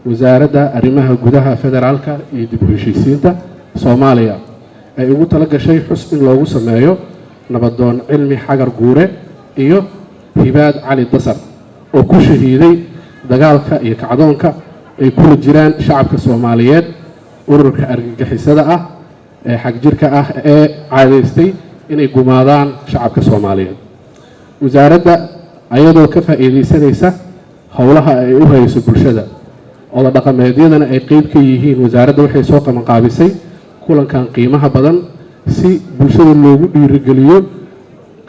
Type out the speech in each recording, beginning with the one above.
Wasaaradda Arrimaha Gudaha, Federaalka iyo dib u heshiisiinta Soomaaliya ay ugu tala gashay xus in loogu sameeyo Nabadoon Cilmi Xagar Guure iyo Hibaad Cali Dasar oo ku shahiiday dagaalka iyo kacdoonka ay kula jiraan shacabka Soomaaliyeed ururka argagixisada ah ee xagjirka ah ee caadaystay inay gumaadaan shacabka Soomaaliyeed. Wasaaradda ayadoo ka faa'iidaysanaysa howlaha ay u hayso bulshada, oda dhaqameedyadana ay qeyb ka yihiin, wasaaradda waxay soo qabanqaabisay kulankan qiimaha badan si bulshada loogu dhiirigeliyo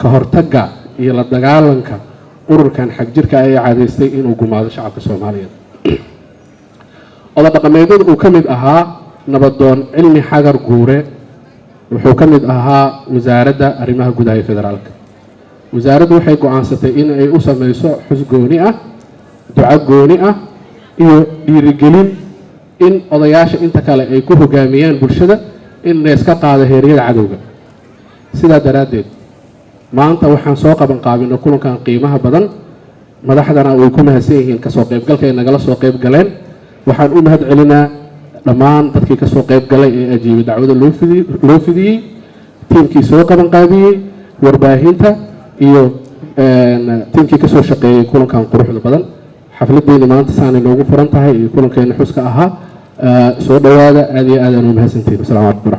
ka hortagga iyo la dagaalanka ururkan xagjirka ah ee caadaystay inuu gumaado shacabka Soomaaliyeed. Oda dhaqameedyada uu ka mid ahaa Nabadoon Cilmi Xagar Guure wuxuu ka mid ahaa Wasaaradda Arrimaha Gudaha ee Federaalka. Wasaaraddu waxay go-aansatay in ay u sameyso xus gooni ah, duco gooni ah iyo dhiirigelin in odayaasha inta kale ay ku hogaamiyaan bulshada in layska qaado heeryada cadowga. Sidaa daraaddeed, maanta waxaan soo qaban qaabinay kulankan qiimaha badan. Madaxdana way ku mahadsan yihiin kasoo qaybgalka ay nagala soo qayb galeen. Waxaan u mahad celinaa dhammaan dadkii kasoo qayb galay ee ajiibay dacwada loo fidiyey, tiimkii soo qaban qaabiyey, warbaahinta iyo tiimkii kasoo shaqeeyey kulankan quruxda badan. Xafladeyni maanta saanay noogu furan tahay iyo kulankeena xuska ahaa. Soo dhowaada, aad iyo aad aan u mahadsantihin. Wasalamu calaykum waraxmat